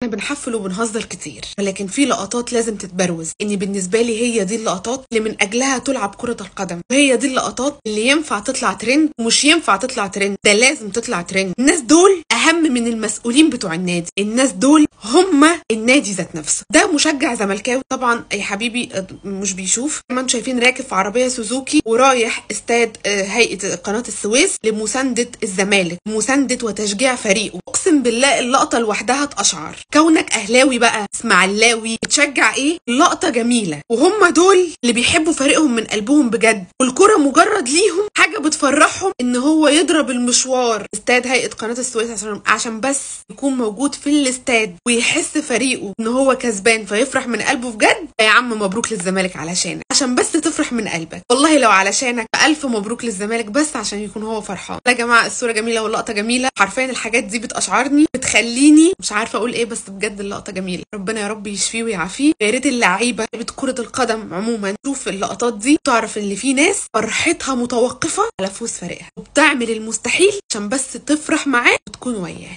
احنا بنحفل وبنهزر كتير، ولكن في لقطات لازم تتبروز. ان بالنسبة لي هي دي اللقطات اللي من اجلها تلعب كره القدم، وهي دي اللقطات اللي ينفع تطلع ترند ومش ينفع تطلع ترند، ده لازم تطلع ترند. الناس دول اهم من المسؤولين بتوع النادي، الناس دول هم النادي ذات نفسه. ده مشجع زملكاوي طبعا يا حبيبي مش بيشوف، ما انتم شايفين راكب في عربية سوزوكي ورايح استاد هيئة قناة السويس لمسانده الزمالك، مساندة وتشجيع فريقه. اقسم بالله اللقطة لوحدها تقشعر. كونك اهلاوي بقى اسماعيلاوي بتشجع ايه، لقطة جميلة، وهم دول اللي بيحبوا فريقهم من قلبهم بجد، والكره مجرد ليهم حاجة بتفرحهم ان هو يضرب المشوار استاد هيئة قناة السويس عشان بس يكون موجود في الاستاد ويحس فريقه ان هو كسبان فيفرح من قلبه بجد. يا عم مبروك للزمالك علشانك، عشان بس تفرح من قلبك، والله لو علشانك الف مبروك للزمالك بس عشان يكون هو فرحان. لا يا جماعة الصورة جميلة واللقطه جميلة، حرفيا الحاجات دي بتقشعرني، بتخليني مش عارفه اقول ايه، بس بجد اللقطة جميلة. ربنا يا رب يشفيه ويعافيه. يا ريت اللعيبة كره القدم عموما تشوف اللقطات دي، تعرف ان في ناس فرحتها متوقفه على فوز فريقها وبتعمل المستحيل عشان بس تفرح معاه وتكون وياه.